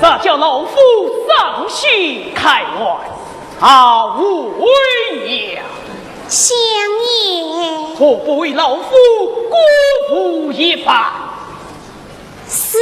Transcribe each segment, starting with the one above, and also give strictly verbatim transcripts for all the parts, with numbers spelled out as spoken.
这叫老夫上去开案。啊，回娘。相爷。何不为老夫过府一拜？是。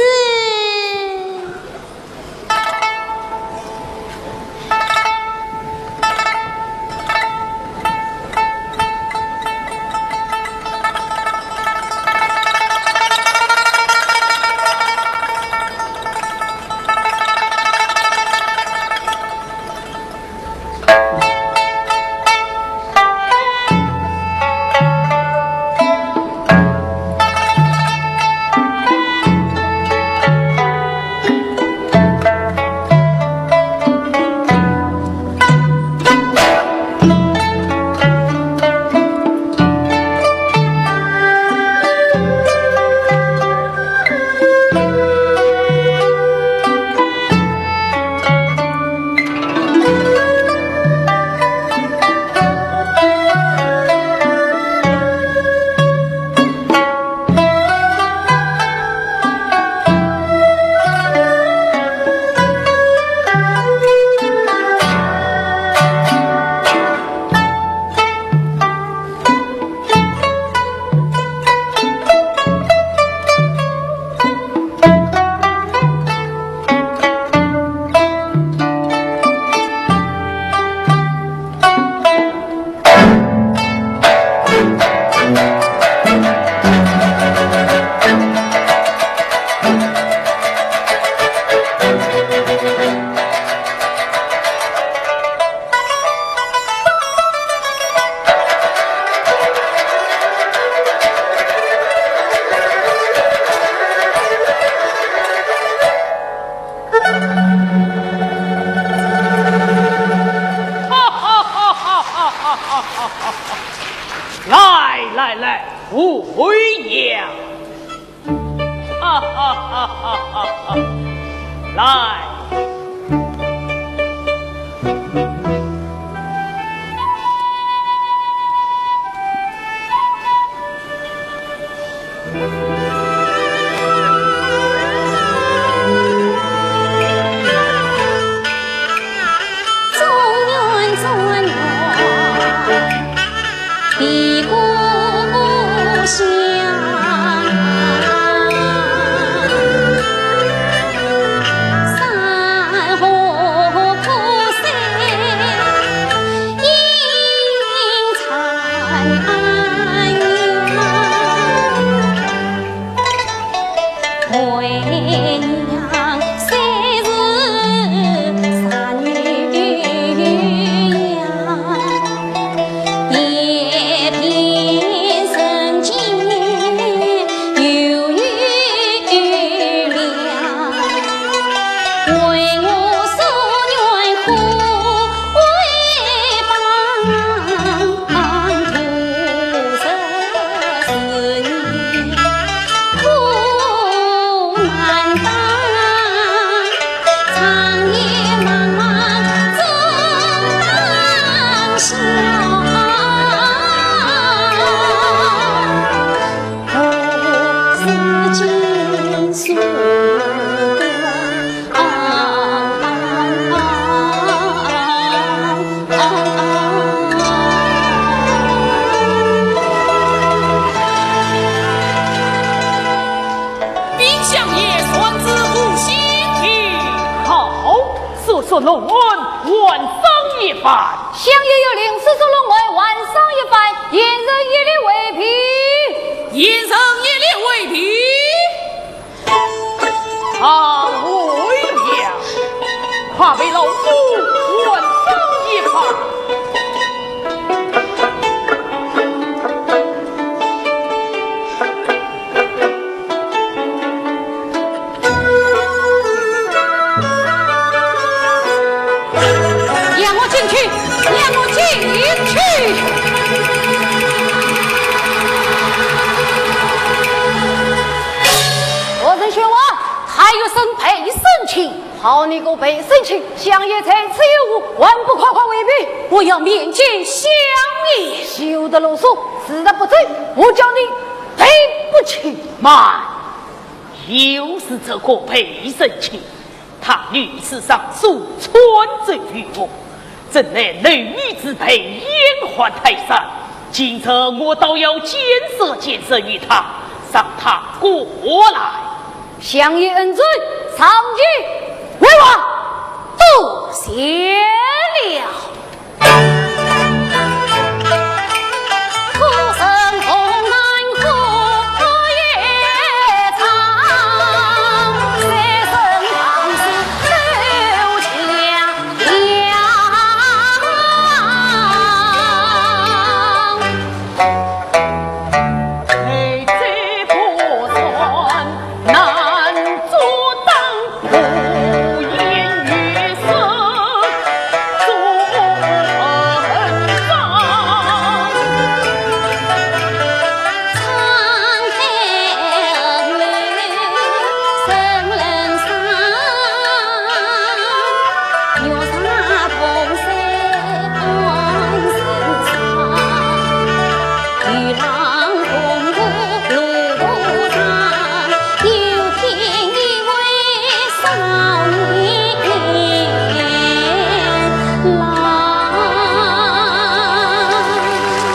来来来，回娘。 哈哈哈哈哈哈！来。禀相爷，传旨无心听。好，速速弄案，还审一番。相爷有令，速速弄案，还审一番，严人一律回避。严人一律回避。 啊，回娘，快陪老夫还审一番。让我进去，让我进去。何人宣话？ 太学生陪审请。好你个陪审请，相爷在此有误，还不快快回避！我要面见相爷。休得啰嗦，事到如今，我叫你赔不起。慢，又是这个陪审请。她女子上所穿着玉服，真乃男女之辈，烟花泰山。今日我倒要见识见识与她，让她过来。相爷恩准，上去。回话。多谢了。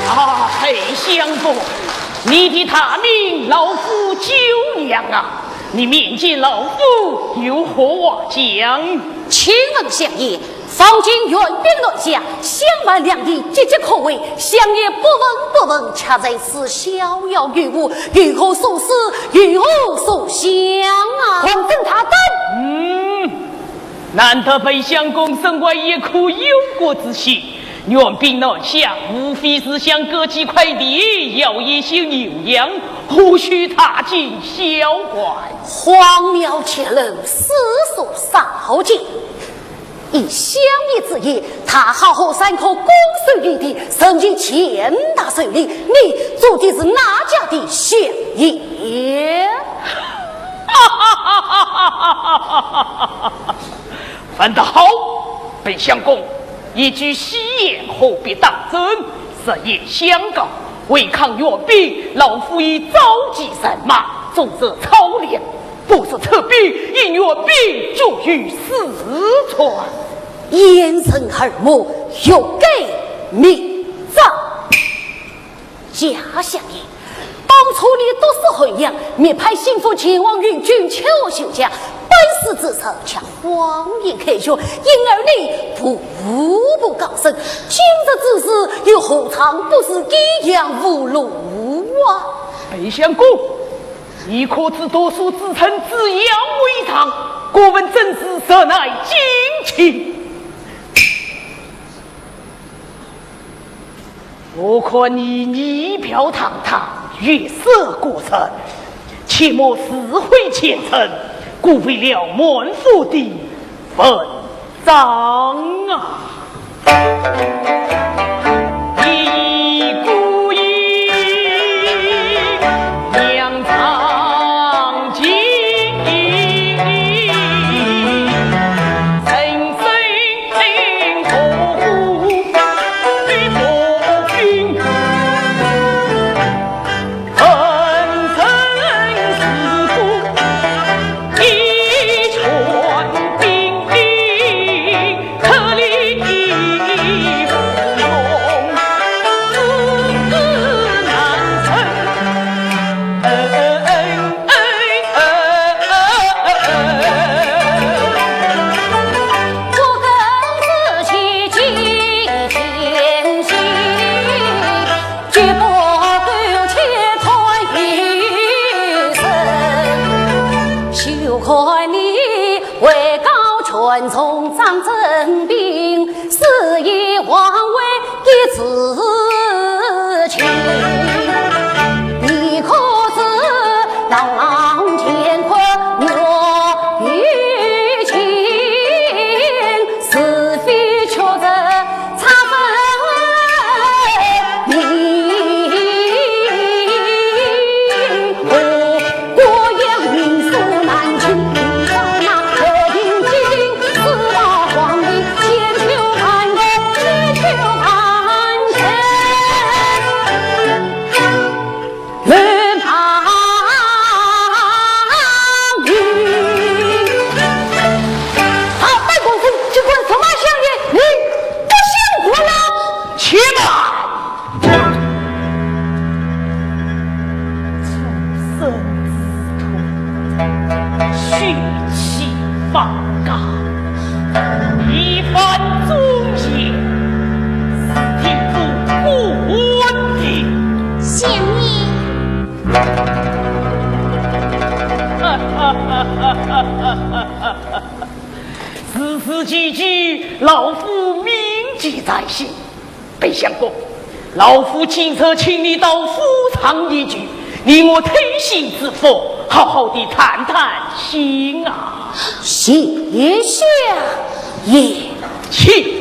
啊，黑相公，你的大名老夫久仰啊，你面见老夫有何话讲？请问相爷，方卿援兵南下，襄樊两地岌岌可危，相爷不闻不问，却在此逍遥游步，有何所思，有何所想啊？孔正大胆！嗯，难得本相公身怀一颗忧国之心，援兵南下，无非是想割几块地，要一些牛羊，何须大惊小怪？荒谬之论，世所少见。 依相爷之意，大好河山可攻守一体，人人健达顺利，你做的是哪家的相爷？问得好，本相公，一句戏言何必当真？实言相告，为抗援兵，老夫已召集人马，组织操练， 不时出兵，引援兵，决于四川。掩人耳目，欲盖弥彰。假相爷，当初你毒死韩鞅，密派心腹前往援军，求救，本是自首，却谎言开学，因而你步步高升。今日之事，又何尝不是鞅雄无路啊？本相公， 你可知多数自称紫阳为上，过问政事，实乃近亲。我看你仪表堂堂，月色过深，切莫自毁前程，辜负了满腹的文 章啊！几句，老夫铭记在心。 白相公，老夫今日请你到府上一聚，你我推心置腹，好好地谈谈心啊。谢相爷。请。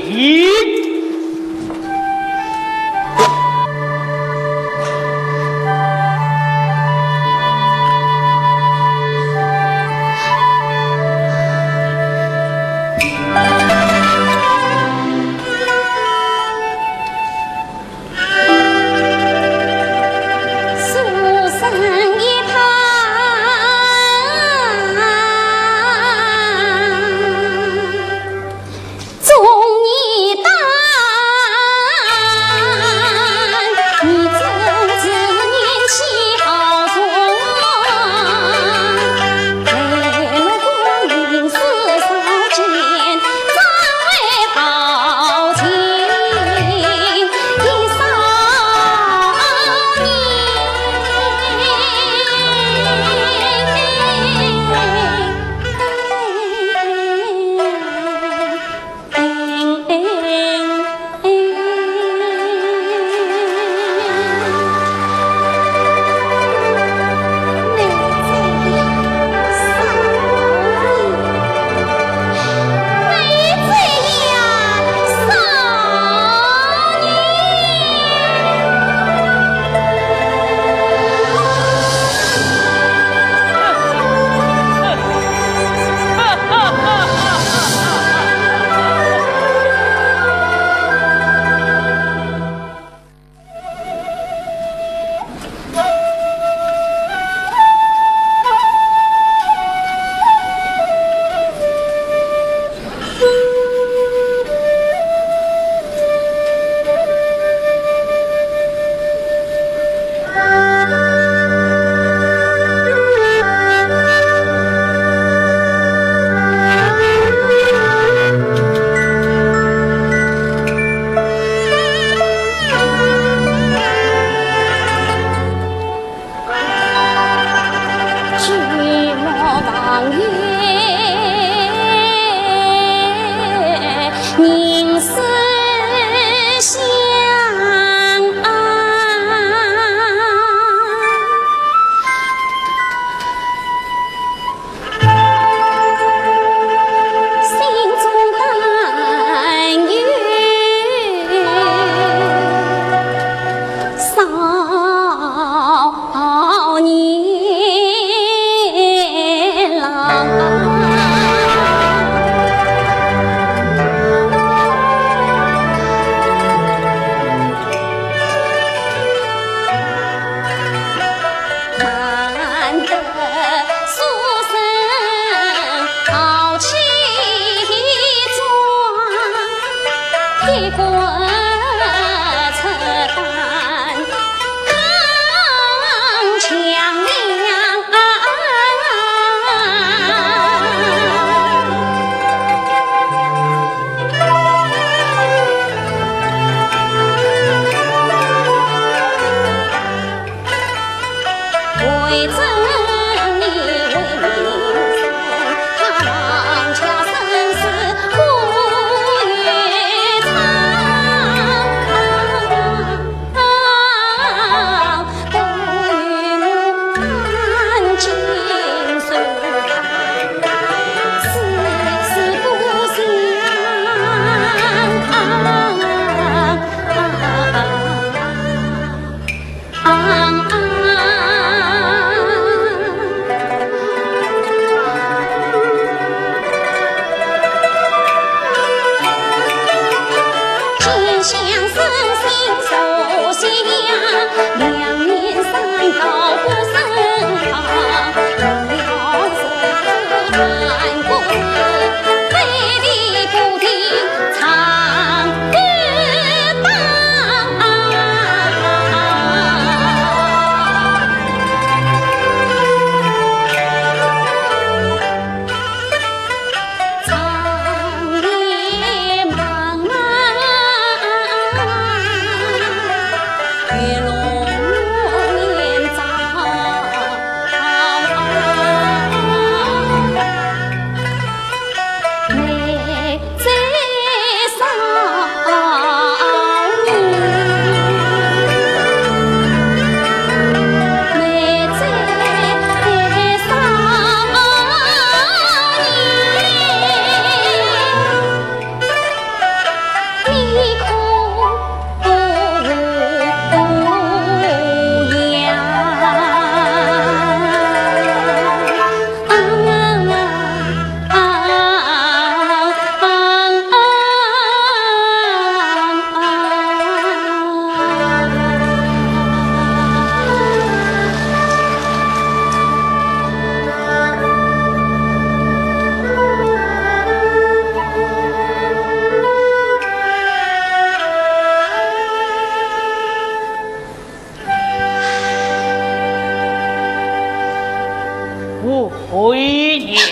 为娘。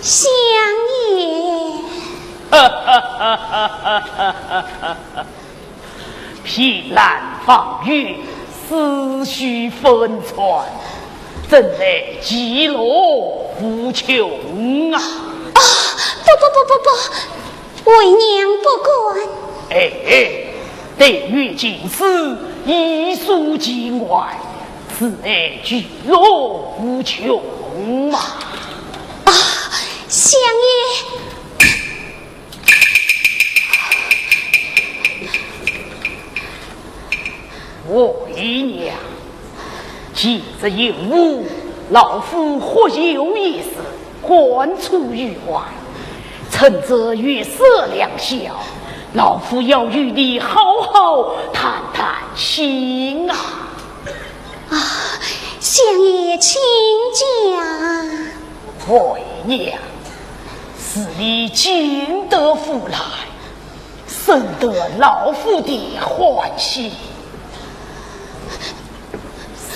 相爷。凭栏望月，思绪纷乱，怎奈其乐无穷啊！啊，不不不不不， 为娘不敢。哎，对月情诗，一书情怀，此乃其乐无穷嘛。啊，相爷。为娘，今日有误，老夫或有一事， 感触于怀，趁着月色良宵，老夫要与你好好谈谈心啊。啊，相爷请讲。为娘，是你进得府来， 深得老夫的欢喜。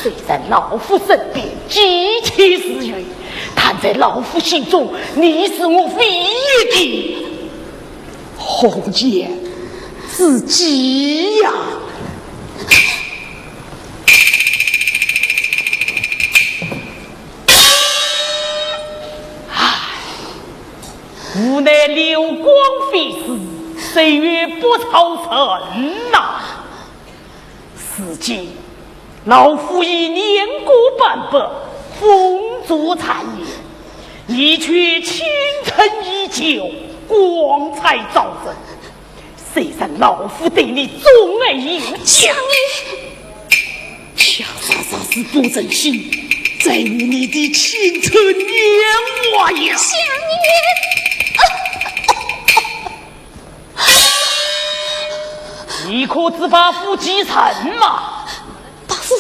虽然老夫身边极其自由，但在老夫心中，你是我唯一的红颜知己呀。唉，无奈流光飞逝，岁月不饶人呐。 如今，老夫已年过半百，风烛残年，你却青春依旧，光彩照人。虽然老夫对你钟爱有加，相爷，却仍然是不忍心再与你的青春年华呀。相爷，啊！ 你可知伯父几岁吗？伯父，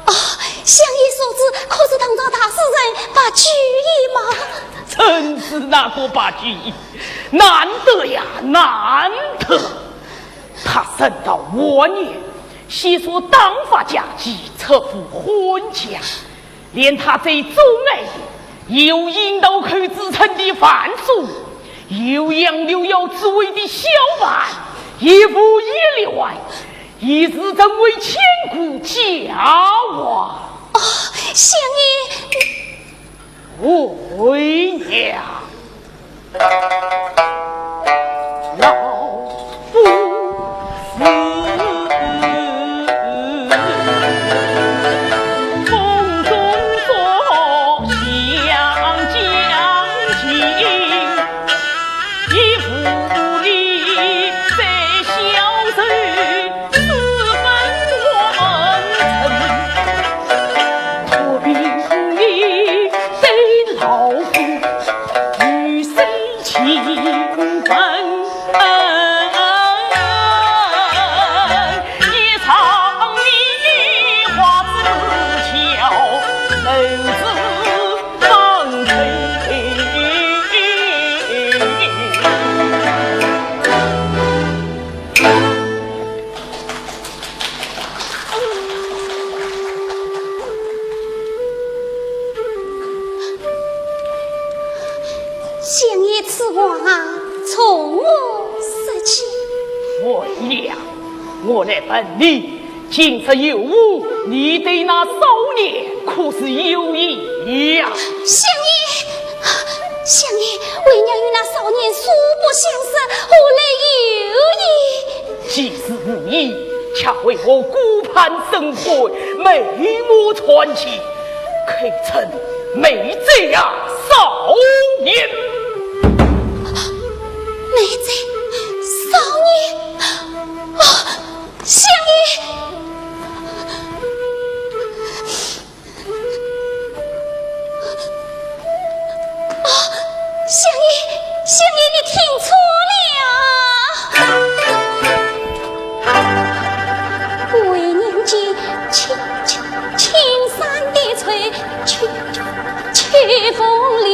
啊，相爷所指，可是唐朝大诗人白居易吗？正是那个白居易，难得呀，难得。他人到晚年，悉数当发家计，出府婚嫁。 连他最钟爱的，又因刀口之称的范仲，又杨柳腰之围的萧范，一无一例外，一时成为千古佳话。哦，相爷。为娘。 老夫是风中作响将近，一无力再消愁，四分断成。托凭你对老夫 与谁情分？一场你花枝不巧，能是方寸。相爷此话从何说起？为娘，我来问你，今日有误，你对那少年可是有意呀？相爷，相爷，为娘与那少年素不相识，何来有意？ 既是无意，却为何顾盼生辉，眉目传情，可称美哉呀，少年。美哉，少年，啊，相爷。 哦，相爷，相爷，你听错了。为娘见青，青，青山的翠，翠，翠凤梨。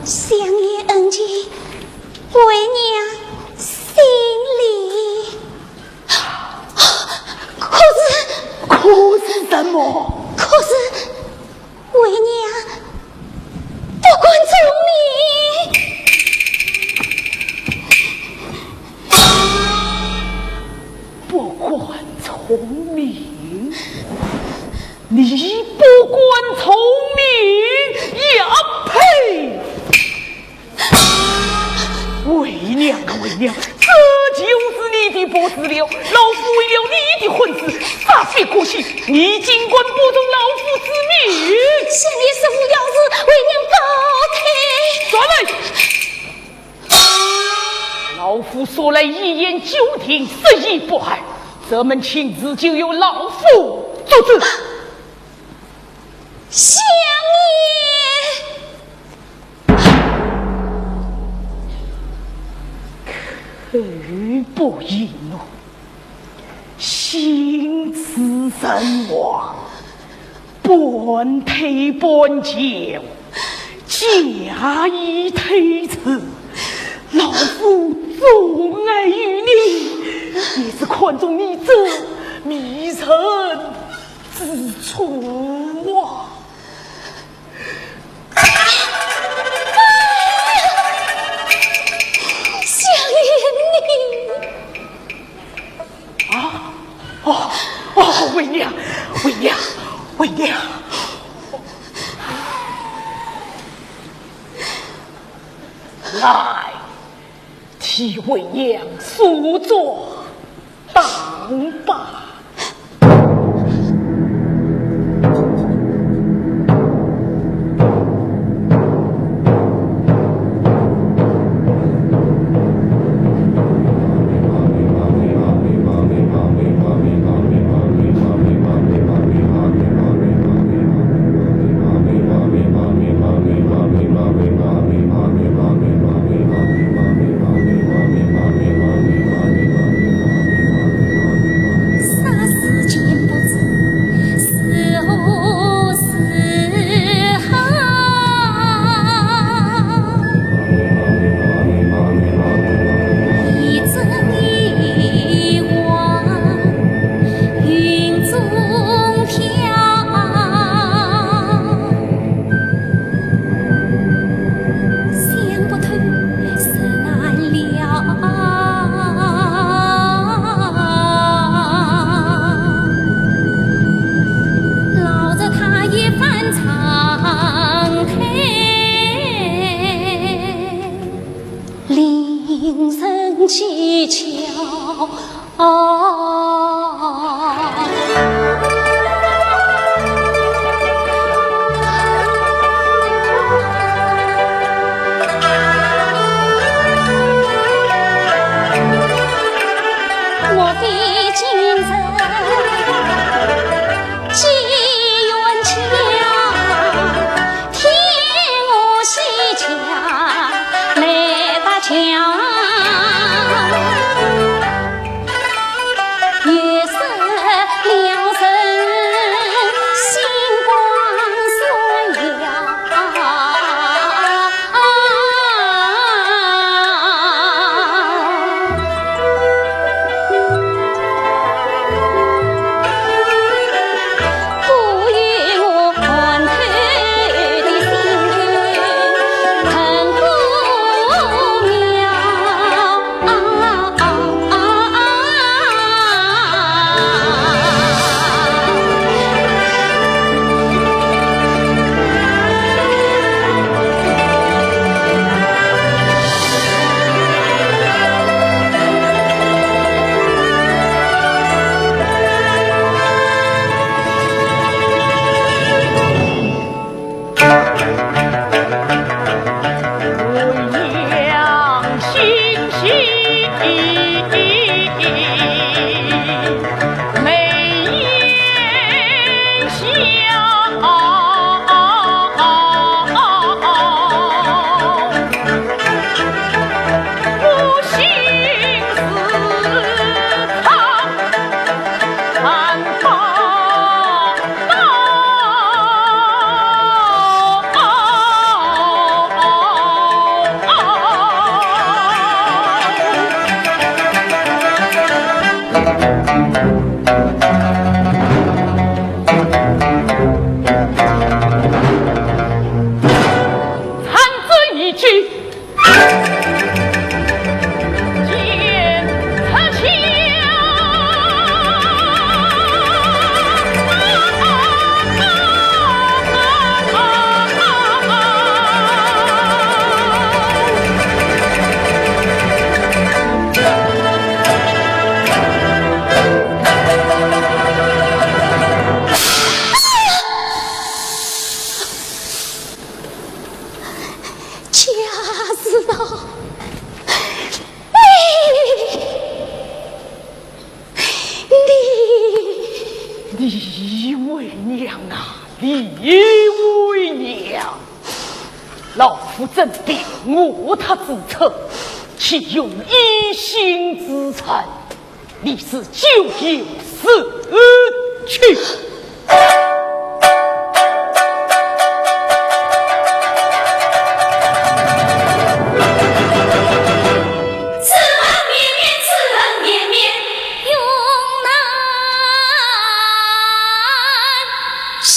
相爷恩情，为娘心里。可是，可是什么？可是，为娘不敢从命。不敢从命？你不敢从命？呀呸！为娘啊为娘，这就是你的不是了。老夫为了你的婚事，发笔过刑，你竟敢不从老夫之命。相爷，是无要事，为娘告退。转来！老夫说来一言九鼎，十一不二，这门亲事就由老夫做主。相爷。 口不言语，心似神亡，半推半就，假意推辞。老夫钟爱于你，也是看中你这迷人之处啊。 相爷你。啊，哦，哦，为娘，为娘，为娘。来，替为娘梳妆打扮。参奏一句。 家事啊，你，你，李为娘啊，李为娘，老夫怎辨我他之仇，岂用一心之仇？ 你是酒后死去。此恨绵绵，此恨绵绵，永难消。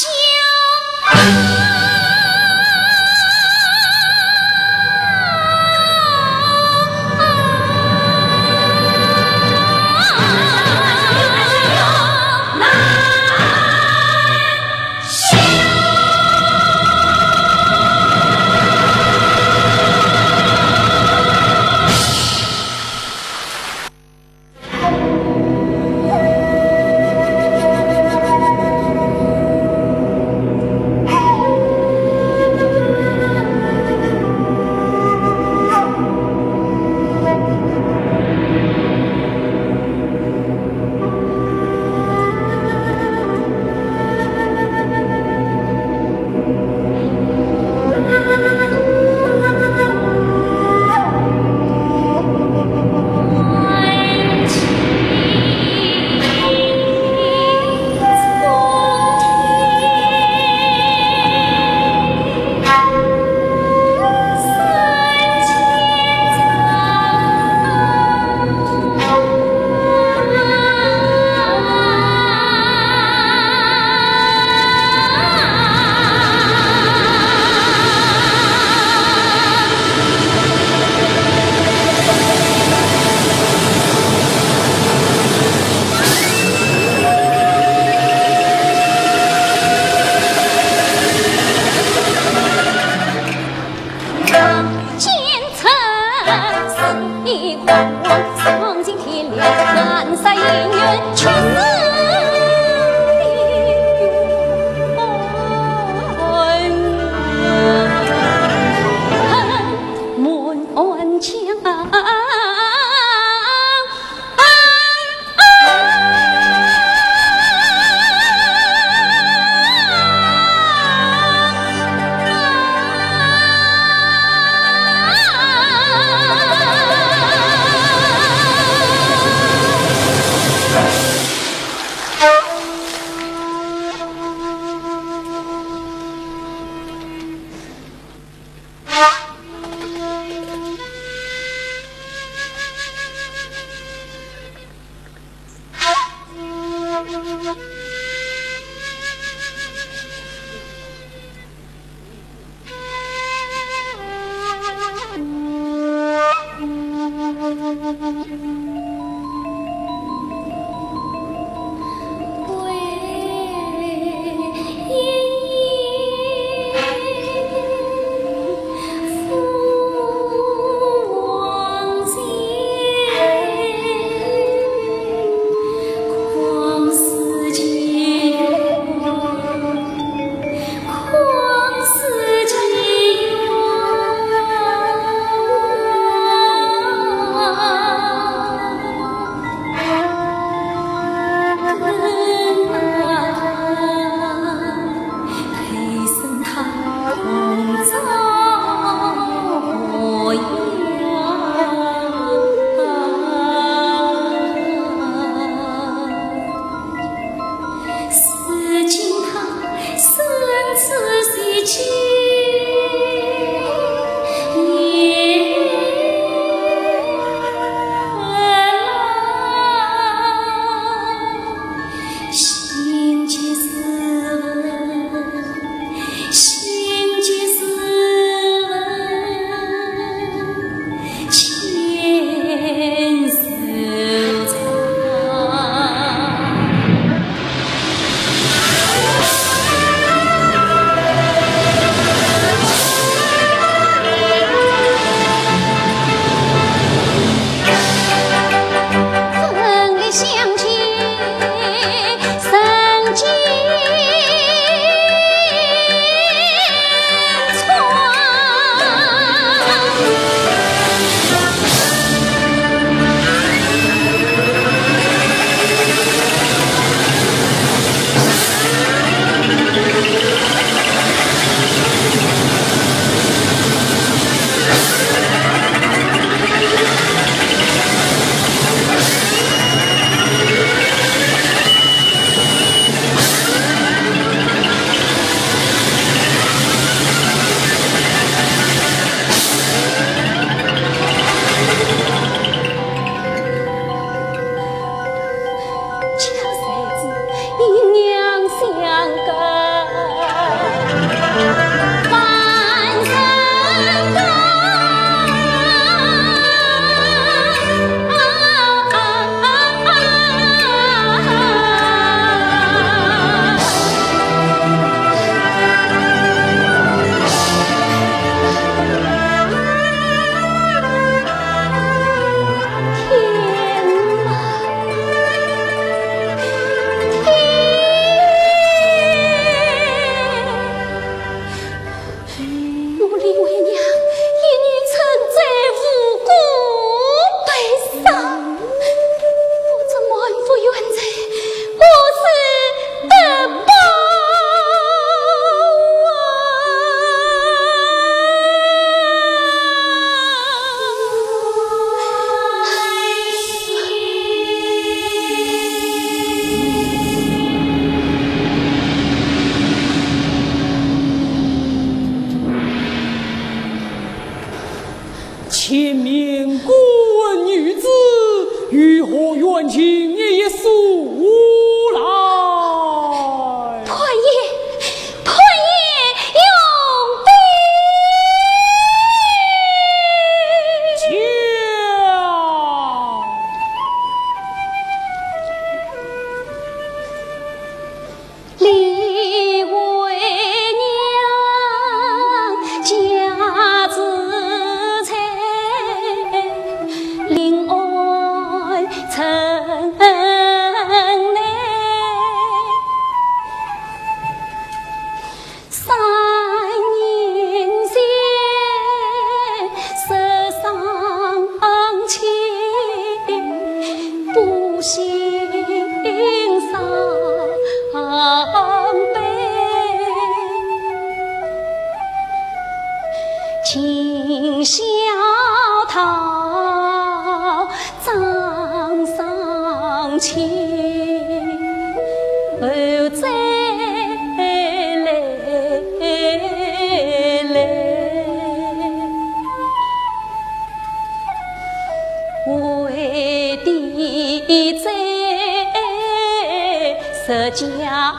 这家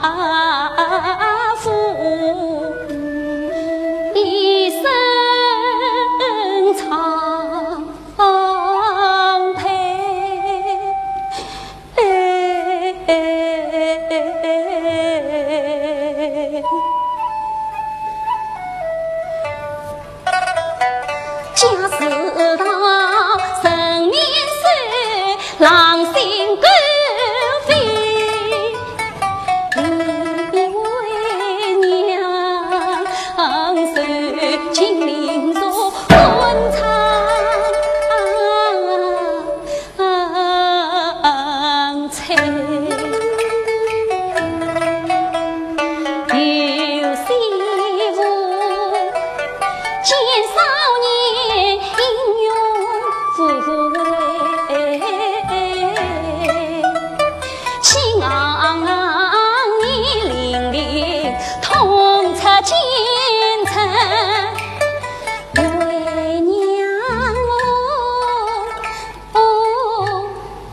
父一声长叹。 假使到人面兽，狼心狗肺，李为娘受尽凌辱滚床。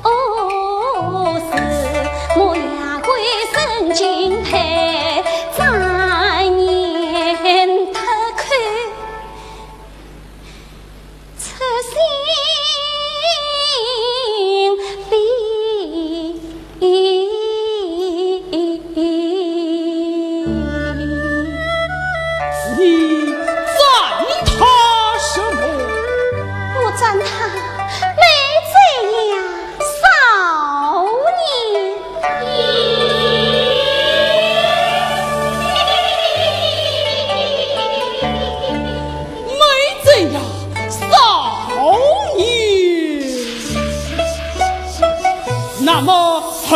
哦，是我夜归深井台，张眼脱口出心里。 你赞他什么？我赞他没这样少年。没这样少年。那么后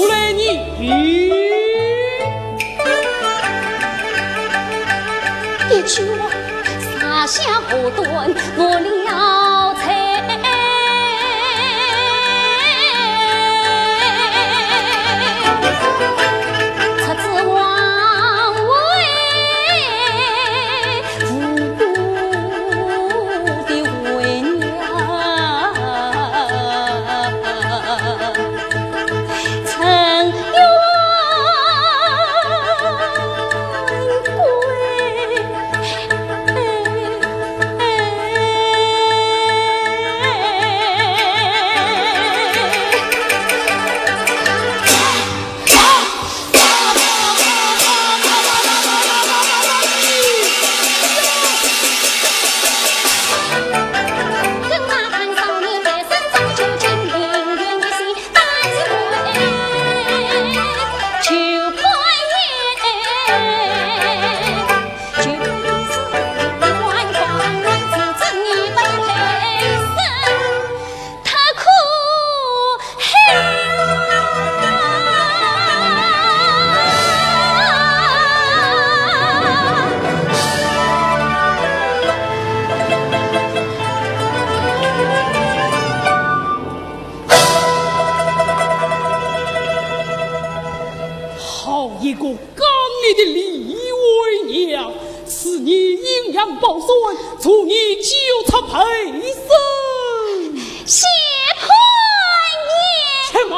来呢？ 一句话，撒下祸端无聊哉。出自王位 无辜的为娘，陈冤鬼。好一个 刚烈的李为娘，是你阴阳宝孫，助你救出赔生。谢潘爷。且慢，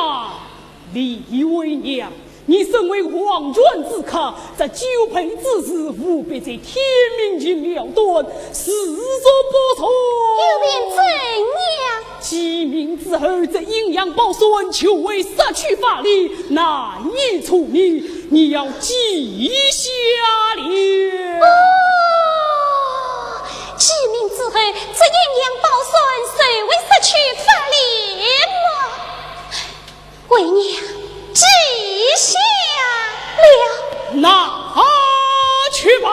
李为娘，你身为黄泉之客，这救赔之事，务必在天明前了断，如若不从，又便怎样？ 鸡鸣之后，这阴阳宝孙就会失去法力，难以处理，你要记下了。哦，鸡鸣之后，这阴阳宝孙就会失去法力么？为娘记下了。拿去吧。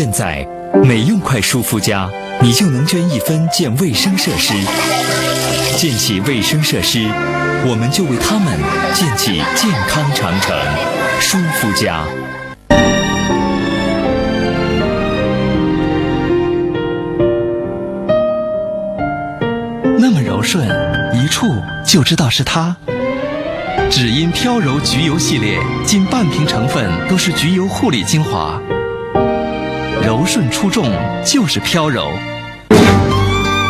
现在，每用块舒肤佳，你就能捐一分建卫生设施。建起卫生设施，我们就为他们建起健康长城。舒肤佳。那么柔顺，一触就知道是它。只因飘柔焗油系列近半瓶成分都是焗油护理精华，柔顺出众就是飘柔。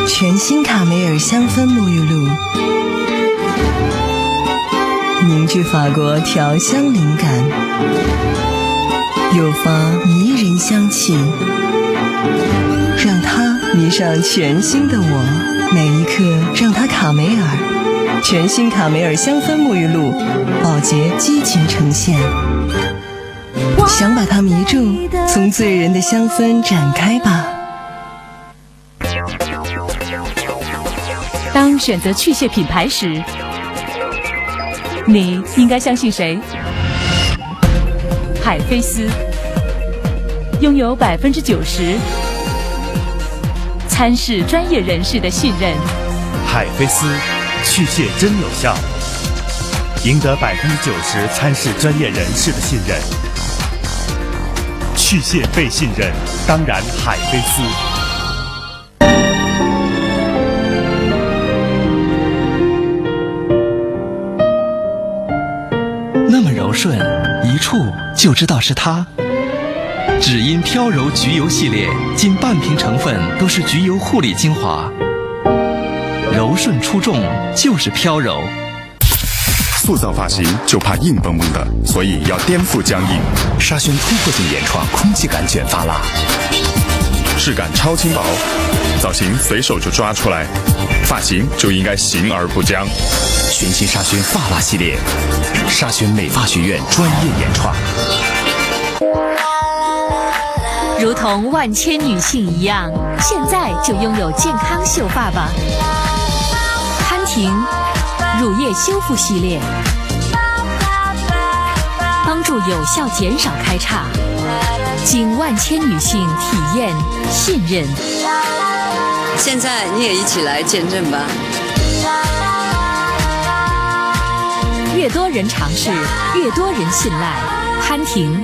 全新卡梅尔香氛沐浴露，凝聚法国调香灵感，诱发迷人香气，让它迷上全新的我。每一刻让它卡梅尔。全新卡梅尔香氛沐浴露，宝洁激情呈现。想把它迷住，从醉人的香氛展开吧。当选择去屑品牌时，你应该相信谁？海飞丝，拥有百分之九十餐室专业人士的信任。海飞丝，去屑真有效，赢得百分之九十餐室专业人士的信任。去屑被信任，当然海飞丝。那么柔顺，一触就知道是它。只因飘柔焗油系列近半瓶成分都是焗油护理精华，柔顺出众就是飘柔。塑造发型就怕硬绷绷的，所以要颠覆僵硬。沙宣突破性原创空气感卷发蜡，质感超轻薄，造型随手就抓出来，发型就应该形而不僵。全新沙宣发蜡系列，沙宣美发学院专业原创。如同万千女性一样，现在就拥有健康秀发吧。潘婷乳液修复系列，帮助有效减少开叉，经万千女性体验、信任。现在你也一起来见证吧。越多人尝试，越多人信赖。潘婷。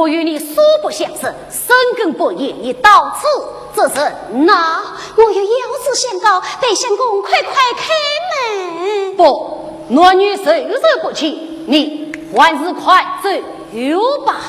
我与你素不相识，怎敢不言你到此之人呐？我有要事相告，待相公快快开门。不，男女授受不亲，你还是快走吧。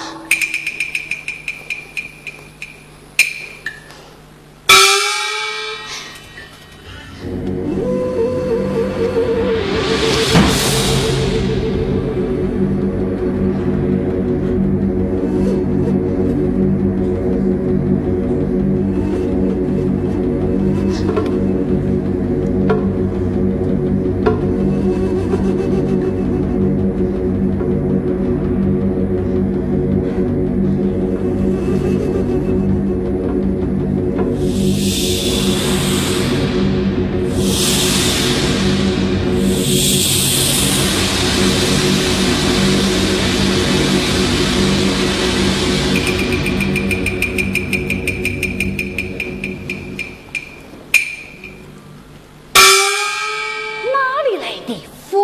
哪里来的风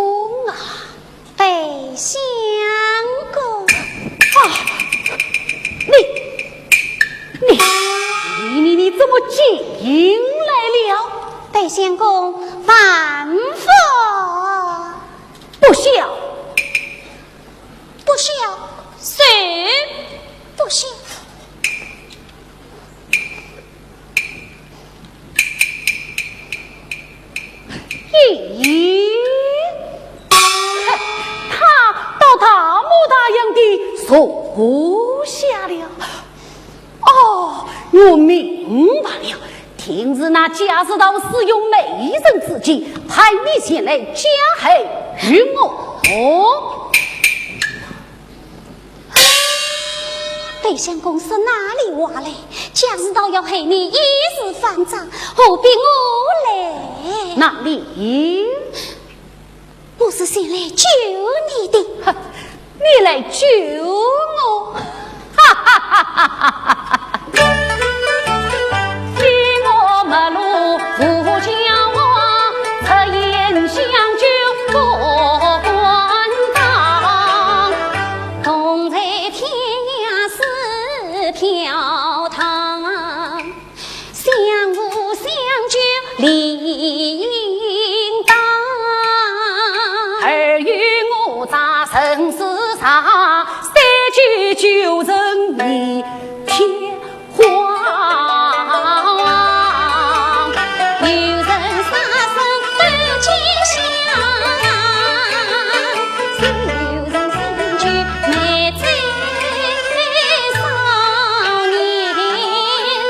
啊？ 待相公。啊！你，你，你，你，你怎么进来了？待相公万福。不孝。不孝，谁不孝？ 咦，哼，他倒大模大样地坐下了。哦，我明白了，定是那贾似道使用美人之计，派你前来加害于我。哦， 待相公说哪里话来？假使道要害你一时反掌，何必我来？哪里？我是前来救你的。哼，你来救我？哈哈哈哈哈哈！ 二月我在人世上，三九九人每天 花。有人杀生斗鸡香，有人心中没在少年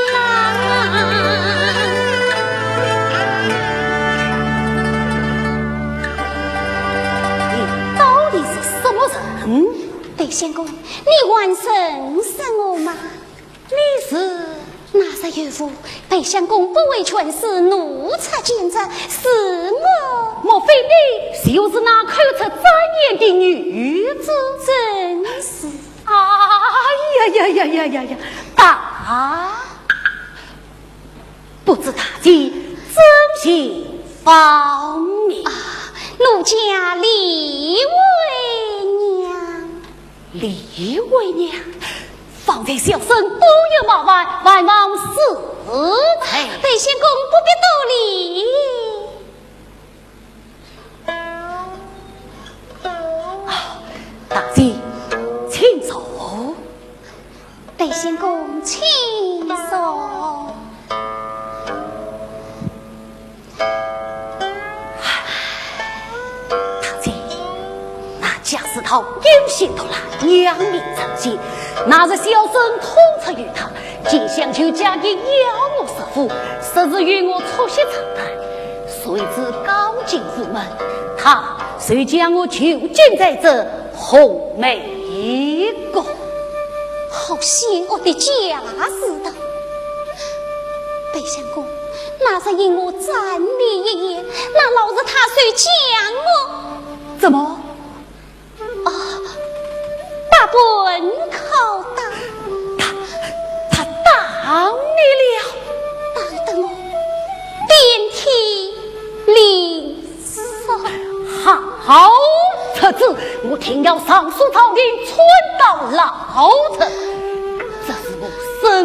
郎。你到底是什么人？待相公，你还认识我吗？ 你是？那日有误，待相公不为权势，怒出奸贼，是我。莫非你就是那口出真言的女子？正是。哎呀呀呀呀呀呀！大，不知大姐尊姓芳名？啊，奴家李惠娘。 李惠娘，方才小生多有冒犯，还望恕罪。待相公不必多礼。啊，大姐，请坐。待相公请坐。 大姐，那贾似道有心图larr，扬名成仙，那日小生痛出于他，见相求借计邀我入府，说是与我促膝长谈，谁知刚进府门，他就将我囚禁在这红梅 一个。好险恶的假事的。白相公，那日因我赞你一言，那老贼他虽将我，怎么？啊，八棍拷打。他，他打你了？打得我遍体鳞伤。好，好，此事我定要上书朝廷，穿刀老贼。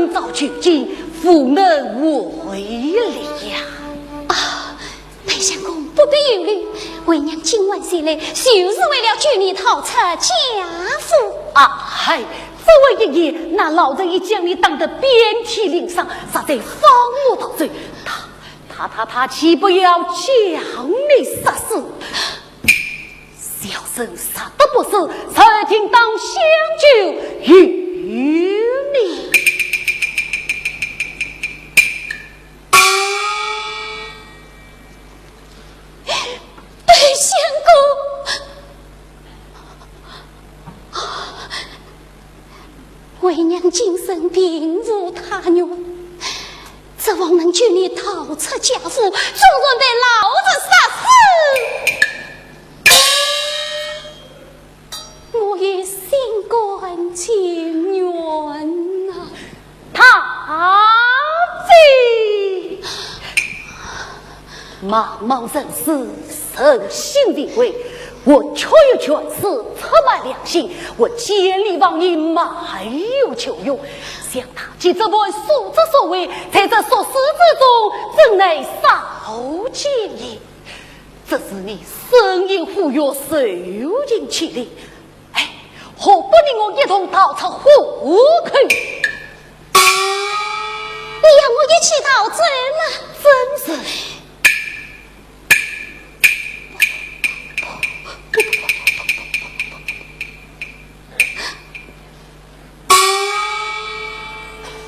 早就近，无能为力呀。啊，太相公不必忧虑，为娘今晚前来，就是为了救你逃出贾府。哎，这位爷爷，那老贼已将你打得遍体鳞伤，实在放我逃走。他，他，他，他岂不要将你杀死？ 小生杀得不死，谁定当相救于你。太相公，为娘今生并无他愿，只望能救你逃出贾府，总然被老贼杀死，我也心甘情愿呐。他这茫茫人世，人心未归，我却有权势出卖良心，我千里望你卖友求荣，想他既这般所作所为，在这俗世之中，怎奈少见也。只是你身应虎穴，受尽欺凌，哎，何不你我一同逃出虎口？你要我一起逃走吗？真是。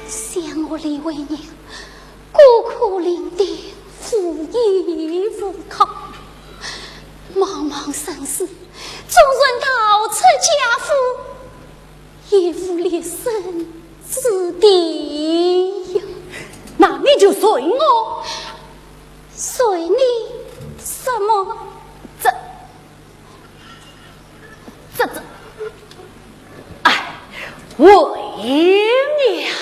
想我李为娘，孤苦伶仃，无依无靠，茫茫人世，总算逃出贾府， 也无立身之地呀。那你就随我。随你什么？这，这，这，哎，为娘。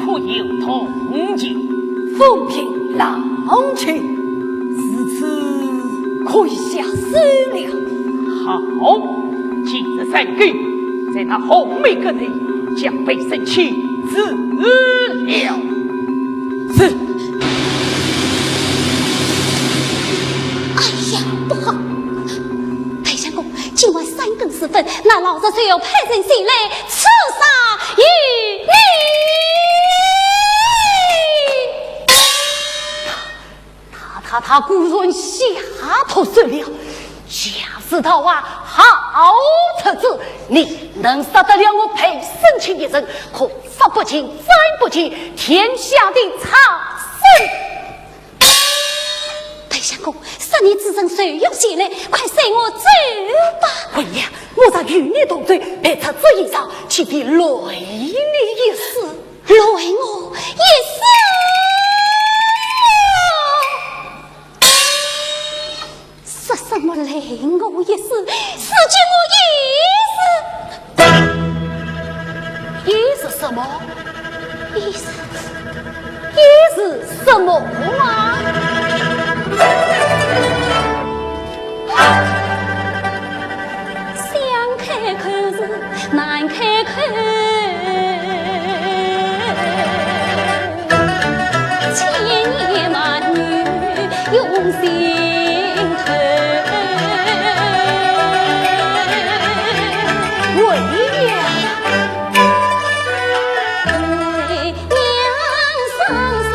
可有动静？风平浪静，如此可以下手了。好，今日三更，在那红梅阁内将白参请住了。是。哎呀，不好！白相公，今晚三更时分，那老贼就要派人前来刺杀于你。他，他，他果然下毒手了。假使他还好出子，你能杀得了我白参卿一人，可杀不尽、斩不尽天下的畜生。白相公，杀你之人就要前来，快随我走吧。红娘，我若与你同走，被贼追上，岂非累你一死？累我一死？说什么累我一死？如今我已死。已死什么？已死，已死什么啊？想开口是难开口，千言万语涌心头。为娘。 娘生生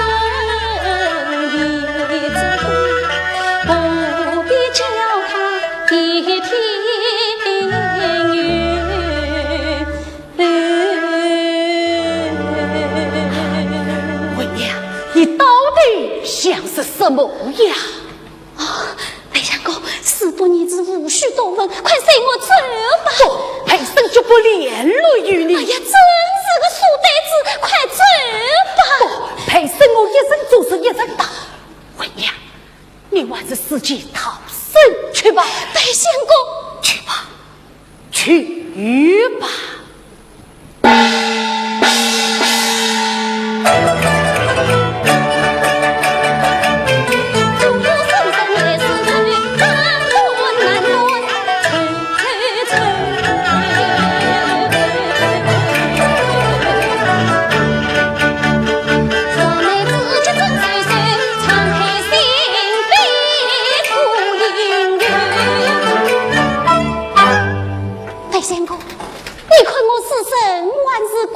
一子，不必叫他一天云。为娘，你到底想说什么呀？ 哦，白相公，事不宜迟，无需多问，快随我走吧。不，白参绝不联络于你。哎呀，真是个书呆子，快走吧。不，白参我一人做主一人当。为娘，你还是自己逃生去吧。白相公。去吧。 去吧。白相公，你看我是人还是鬼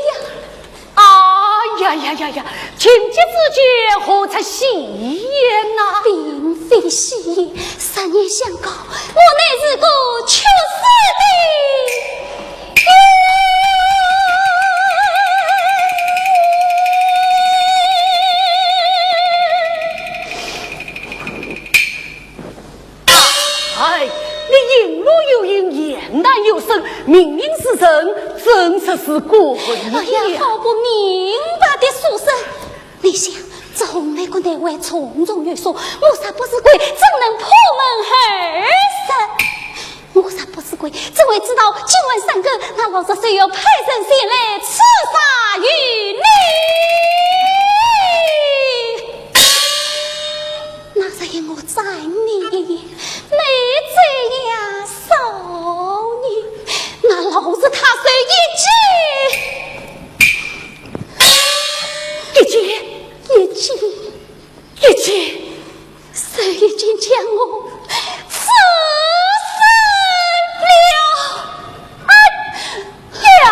呀？啊呀呀呀呀！情急之间何出戏言呐？并非戏言，实言相告，我乃是个屈死的。 哎，你隐露有影，言谈有声，明明是人，怎说是鬼呀？哎呀，好不明白的书生！你想，这红梅阁内外重重约束，我若不是鬼，怎能破门而入？我若不是鬼，怎会知道今晚三更，那老贼就要派人前来刺杀于你？ 那日夜我斩你一夜，你怎样杀我呢？那老贼他手一举，一举，一举，一举，手已经将我刺死了。 呀！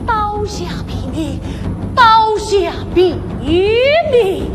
刀下留名，刀下留名。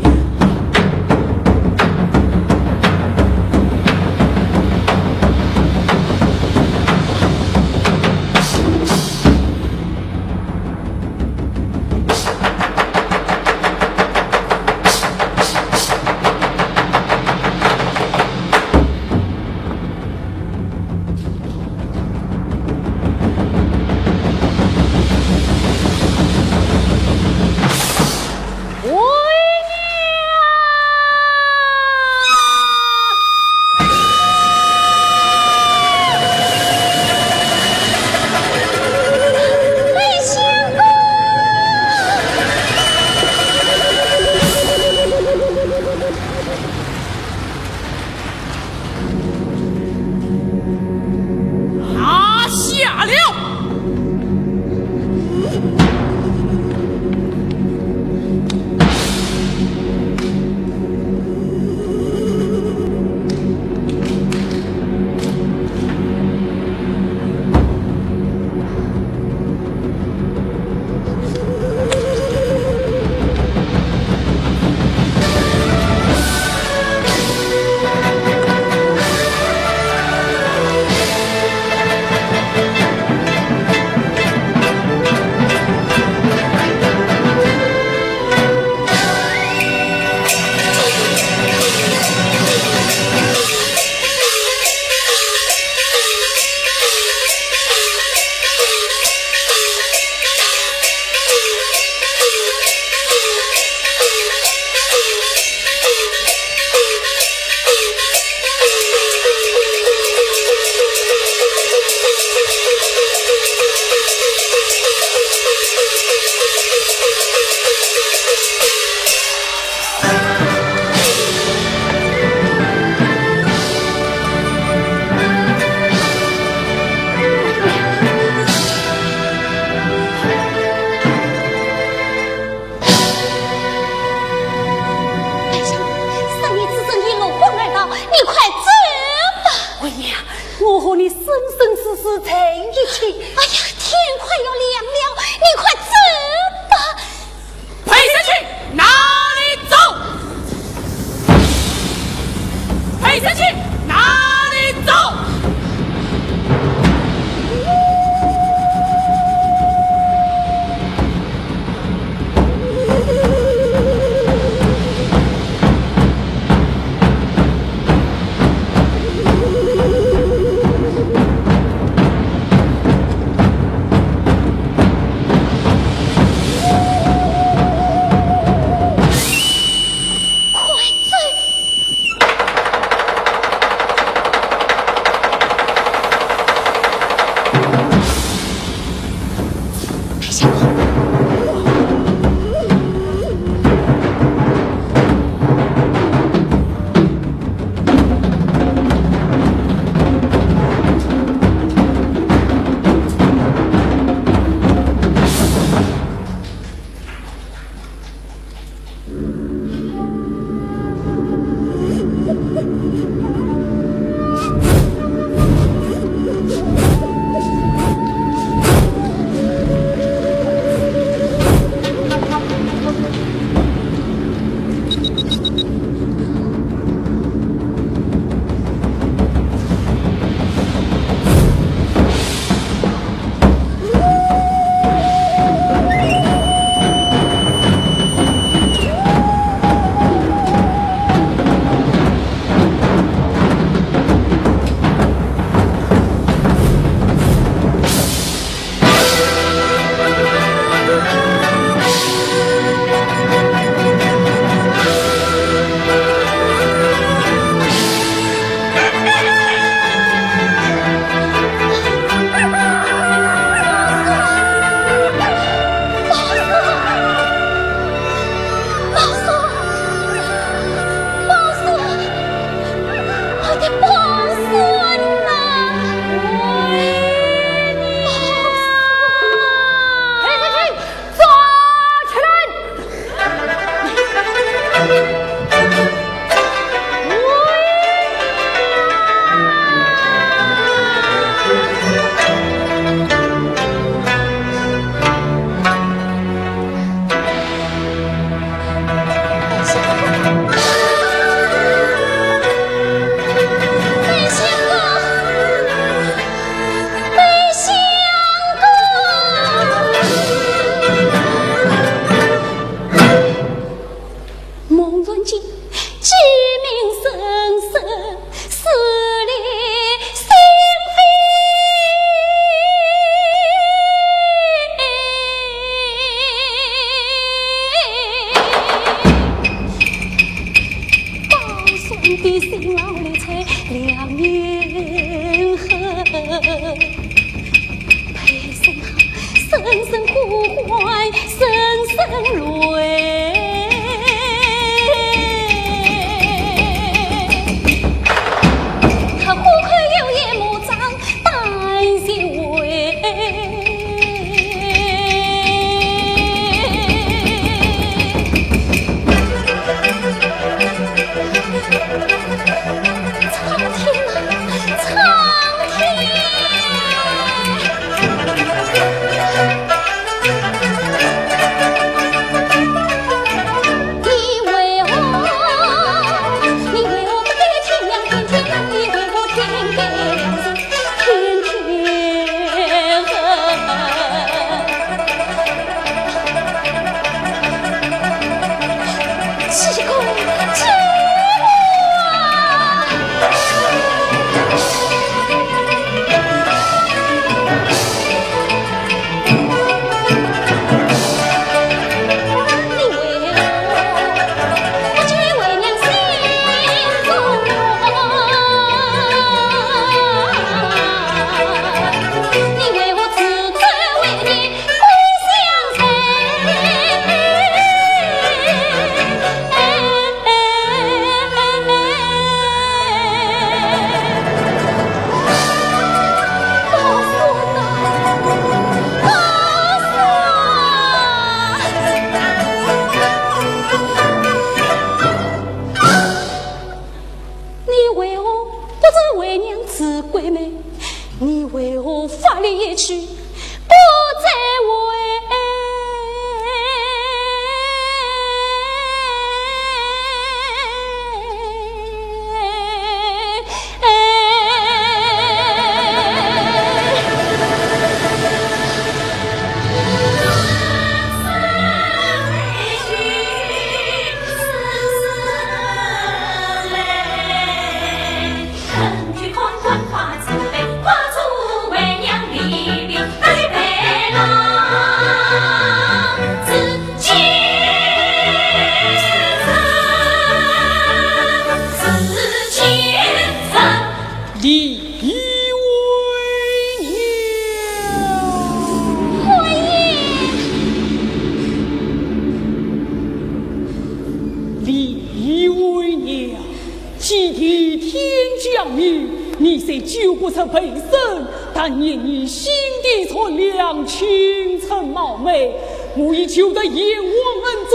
救不出陪生，但念你心地善良，青春貌美，我已求得阎王恩准，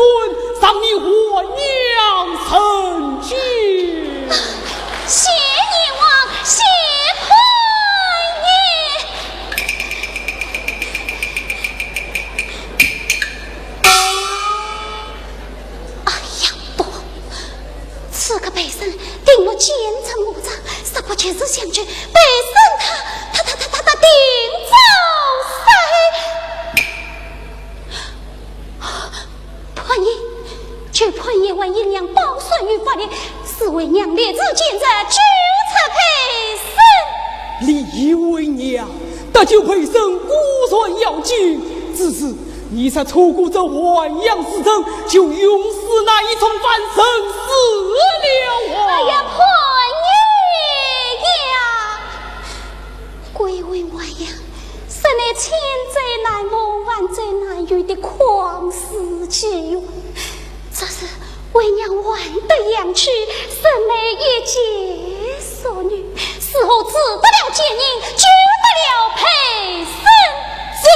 赏你还阳成亲。谢阎王，谢潘爷。哎呀，不，此刻陪生定落奸臣恶将，实不及时相救，陪生他，他，他，他，他，他定遭杀害。 潘爷，求潘爷为姨娘保守于法律，使为娘立此奸贼，救出陪生。李为娘，搭救陪生固然要紧，只是你若错过这还阳时辰，就永世难以重返人世了啊！哎呀，潘爷呀！ 贵为还阳，实乃千载难逢、万载难遇的旷世奇遇。这是为娘患得阳虚，身内一介俗女，如何治得了奸人，救得了陪生？这……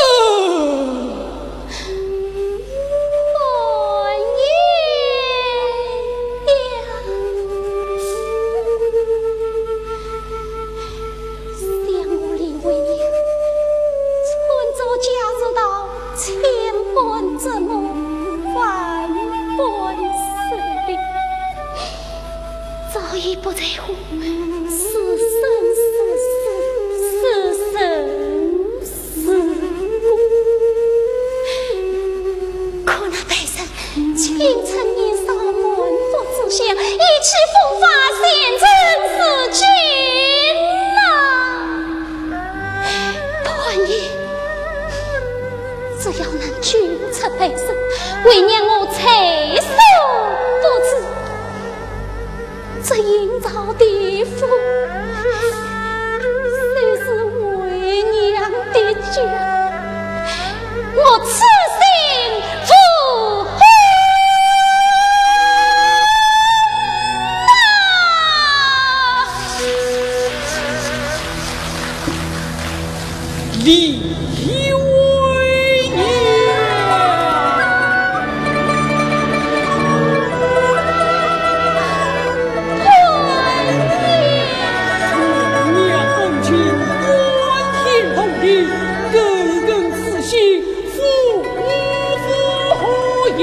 早已不在乎是生是死，是生是死。可那陪生青春年少，满腹志向，意气风发，前程似锦呐。潘爷，只要能救出陪生，为娘我在所不辞。 这阴曹地府，谁是为娘的家？我此心不悔呐！ 李为娘。娘恩情，关天动地，耿耿于心，父母何言？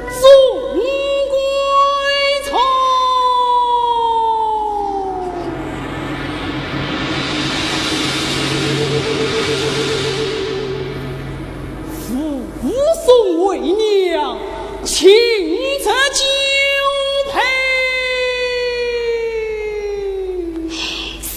送归朝。武松为娘，请出酒杯。是。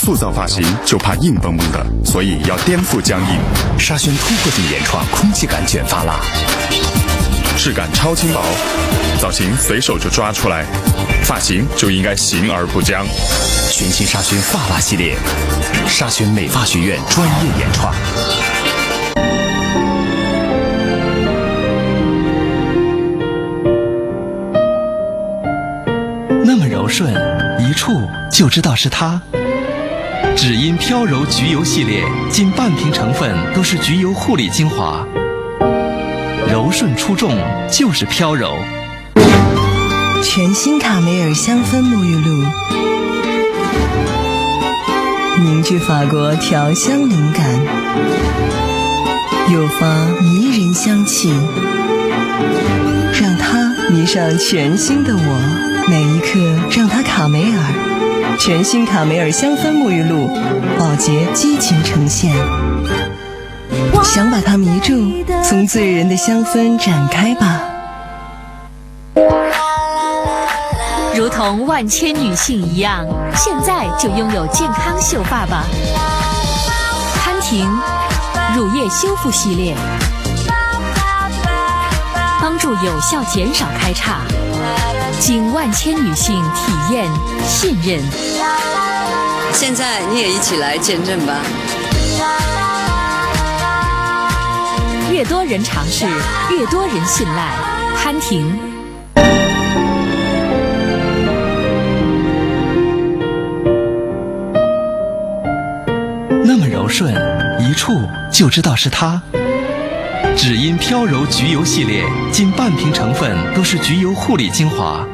塑造发型就怕硬绷绷的，所以要颠覆僵硬。沙宣突破性原创空气感卷发蜡，质感超轻薄，造型随手就抓出来，发型就应该形而不僵。全新沙宣发蜡系列，沙宣美发学院专业原创。顺，一触就知道是它。只因飘柔焗油系列近半瓶成分都是焗油护理精华，柔顺出众就是飘柔。全新卡梅尔香氛沐浴露，凝聚法国调香灵感，诱发迷人香气，让它迷上全新的我。每一刻让它卡梅尔。全新卡梅尔香氛沐浴露，宝洁激情呈现。想把它迷住，从醉人的香氛展开吧。如同万千女性一样，现在就拥有健康秀发吧。潘婷乳液修复系列，帮助有效减少开叉，经万千女性体验信任。现在你也一起来见证吧。越多人尝试，越多人信赖。潘婷。那么柔顺，一触就知道是它。只因飘柔焗油系列近半瓶成分都是焗油护理精华，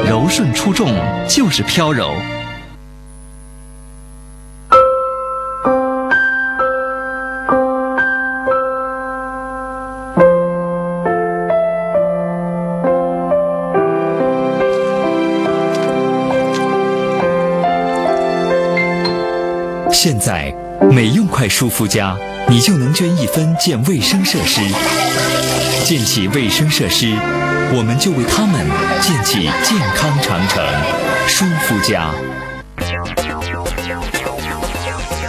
柔顺出众就是飘柔。现在，每用块舒肤佳，你就能捐一分建卫生设施。建起卫生设施，我们就为他们建起健康长城。舒肤佳。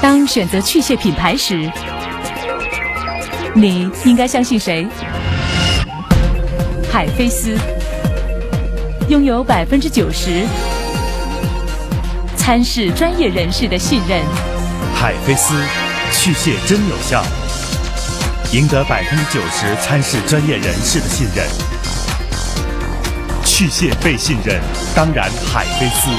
当选择去屑品牌时，你应该相信谁？海飞丝，拥有百分之九十参试专业人士的信任。海飞丝，去屑真有效，赢得百分之九十参试专业人士的信任。去屑被信任，当然海飞丝。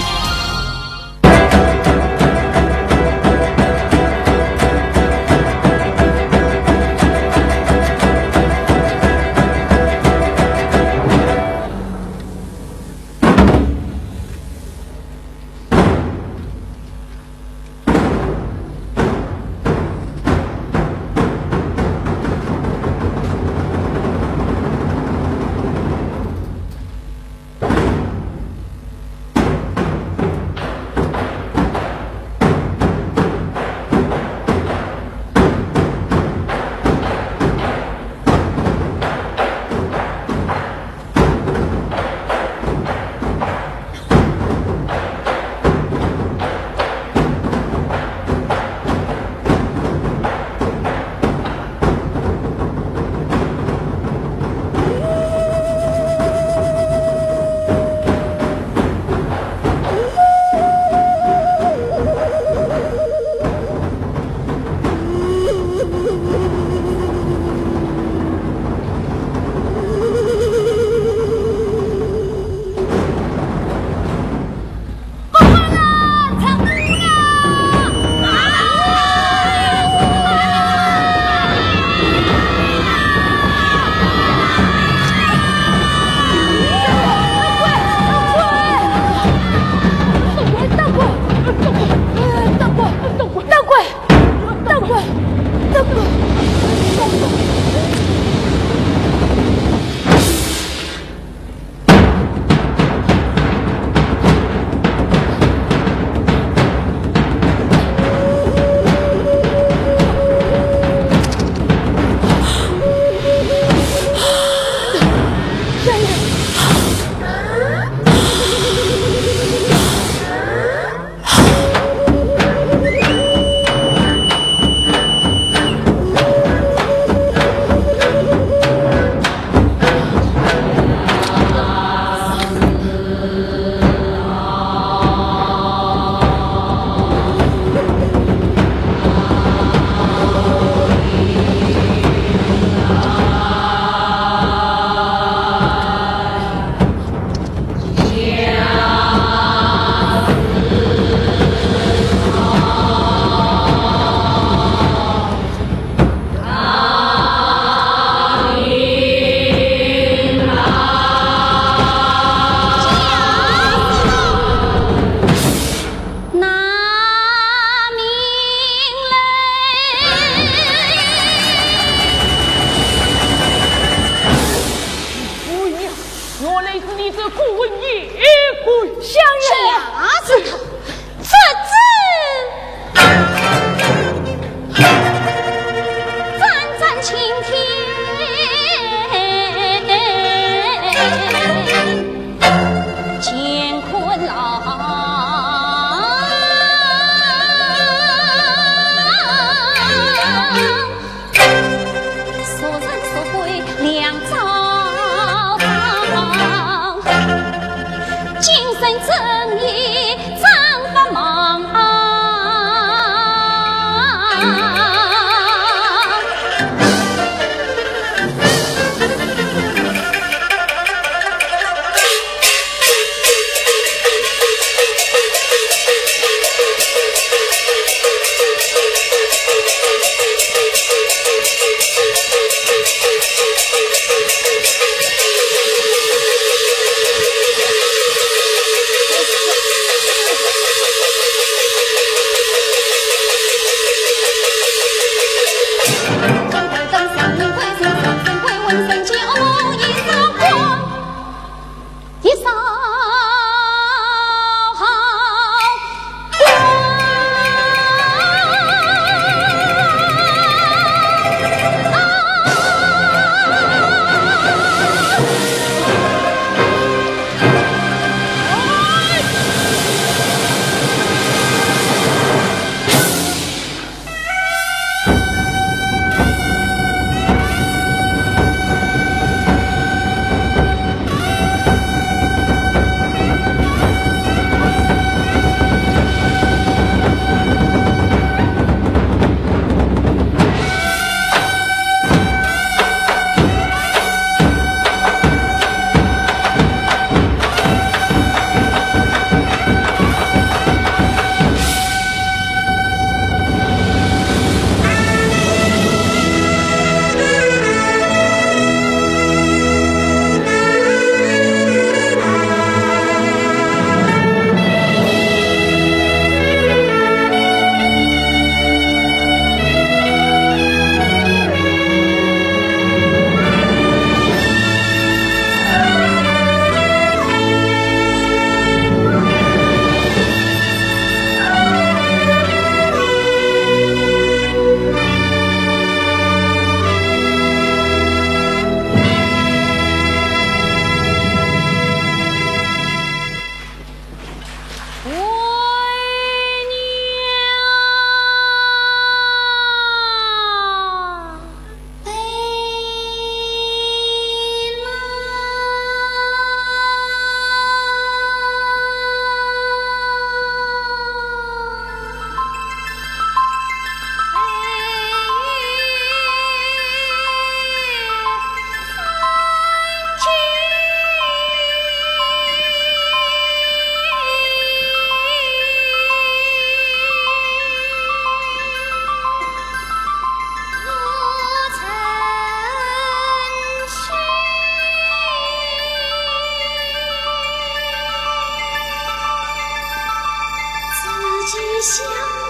相会。